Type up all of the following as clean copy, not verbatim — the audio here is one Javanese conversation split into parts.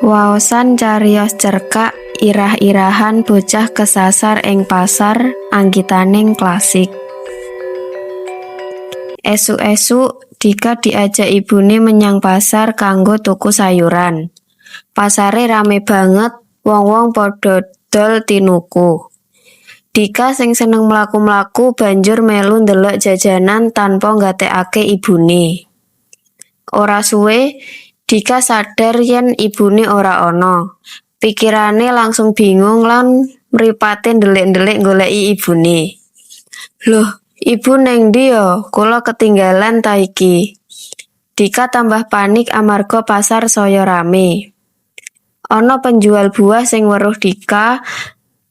Waosan cariyos cerkak irah-irahan bocah kesasar ing pasar anggitaning klasik. Esuk-esuk Dika diajak ibune menyang pasar kanggo tuku sayuran. Pasare rame banget, wong-wong padha dol tinuku. Dika sing seneng mlaku-mlaku banjur melu ndelok jajanan tanpa nggatekake ibune. Ora suwe, Dika sadar yen ibune ora ana. Pikirane langsung bingung lan mripate ndelik-ndelik nggoleki ibune. "Loh, ibu neng ndi yo? Kula ketinggalan ta iki?" Dika tambah panik amarga pasar saya rame. Ana penjual buah sing weruh Dika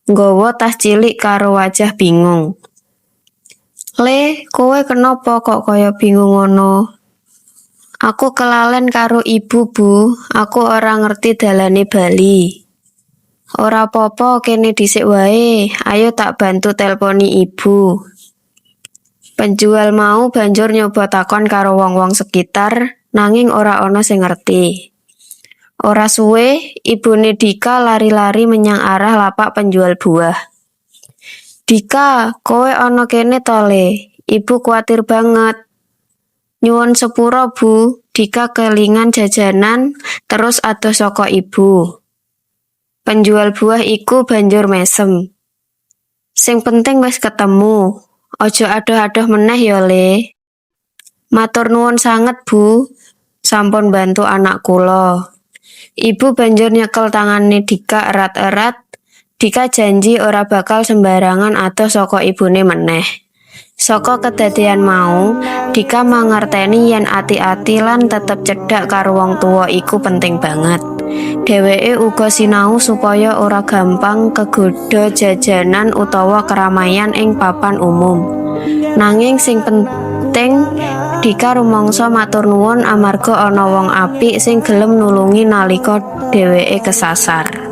nggawa tas cilik karo wajah bingung. "Le, kowe kenapa kok kaya bingung ngono?" "Aku kelalen karo ibu, Bu. Aku ora ngerti dalane bali." "Ora apa-apa, kene dhisik wae. Ayo tak bantu telponi ibu." Penjual mau banjur nyoba takon karo wong-wong sekitar, nanging ora ana sing ngerti. Ora suwe, ibune Dika lari-lari menyang arah lapak penjual buah. "Dika, kowe ana kene to, Le? Ibu kuatir banget." "Nyuwun sepura, Bu, Dika kelingan jajanan terus adoh saka ibu." Penjual buah iku banjur mesem. "Sing penting wis ketemu. Aja adoh-adoh meneh ya, Le." "Matur nuwun sanget, Bu. Sampun bantu anak kula." Ibu banjur nyekel tangane Dika erat-erat. Dika janji ora bakal sembarangan adoh saka ibune meneh. Saka kedadean mau, Dika mangerteni yen ati-ati lan tetep cedhak karo wong tuwa iku penting banget. Dheweke uga sinau supaya ora gampang kegodha jajanan utawa keramaian ing papan umum. Nanging sing penting, Dika rumangsa matur nuwun amarga ana wong apik sing gelem nulungi nalika dheweke kesasar.